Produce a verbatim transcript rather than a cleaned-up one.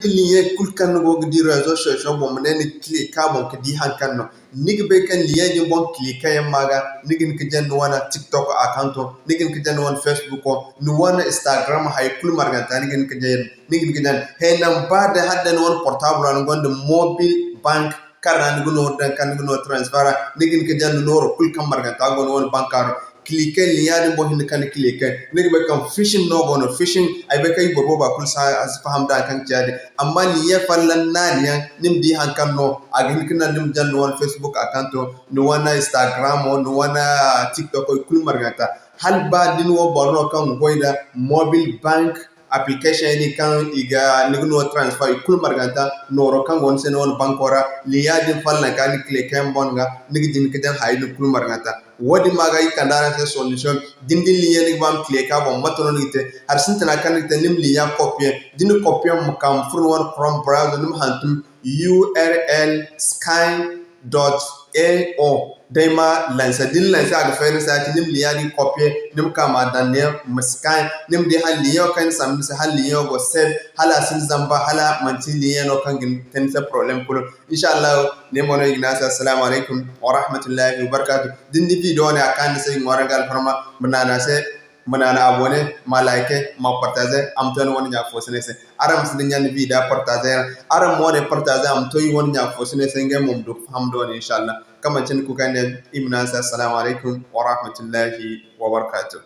Lien kulu kaŋ ni go ga di réseaux sociaux boŋ, ma ne ni cliquer a boŋ ga di haŋ kaŋ no. Ni ga bay kaŋ lien din boŋ cliquer yaŋ ma ga, ni ga hin ga jaŋ ni wane TikTok account, ni ga hin ga jaŋ ni wane Facebook, ni wane Instagram, hay kulu marganta ni ga hin ga jaŋ, ni ga hin ga jaŋ. He, naŋ ba day hala day ni wane portable ra ni gonda mobile bank kaŋ ra ni ga nooru daŋ, kaŋ ni ga nooru transfer ra, ni ga hin ga jaŋ ni nooro kulu kaŋ marganta go ni wane banka ra. Cliquer lien din boŋ hinne kaŋ ni cliquer. Ni ga bay kaŋ phishing no go no, phishing, ay bay kaŋ i boro boobo kulu si faham da kaŋ ci yaadin. Amma lien folloŋ naani yaŋ, ni ma di haŋ kaŋ no, a ga hin ga naŋ ni ma jaŋ ni wane Facebook account, ni wane Instagram, ni wane TikTok, i kulu marganta. Hala ba da ni wo boro no kaŋ ga goy nda mobile bank application din kaŋ i ga, ni ga no transfer, i kulu marganta, nooro kaŋ go ni se ni wane banko ra, lien din folloŋ ka ni cliquer yaŋ boŋ ga, ni ga jin ga jaŋ hayey din kulu marganta. Wo-din ma ga i kande araŋ se solution. Da ni di lien ni ga ba ma cliquer a boŋ, mate no ni ga te? Hari sintina kaŋ ni ga te, ni ma lien copier. Da ni copier, ma ka ma furo ni wane Chrome browser, ni ma hantum U R L scan dot A O. Day ma lancer. Da ni lancer, a ga feeri ni se, a ci ni ma lien din copier, ni ma ka ma daŋ ne, ma scan. Ni ma di hala lien kaŋ ni sambu ni se, hala lien go save, hala a si ni zamba, hala manti lien no kaŋ ga te ni se problème kulu. Inshallah, ne mo no i ga ne a se, assalamu alaikum wa rahmatullahi wa barakatuh. Da ni di video ne a kaanu ni se, i ŋwaaray ga alfarma, ma naana se, ma naana abonné, ma like, ma partager, a ma to ni wane ɲa fo si ne se. Araŋ ma si dinya ni video partager yaŋ. Araŋ mo ne partager, a ma to i wane ɲa fo si ne se, ngey mo ma du ga faham da wane, inshallah. Kaŋ manci ni kulu kaŋ ne, i ma ne a se, assalamu alaikum wa rahmatullahi wa barakatuh.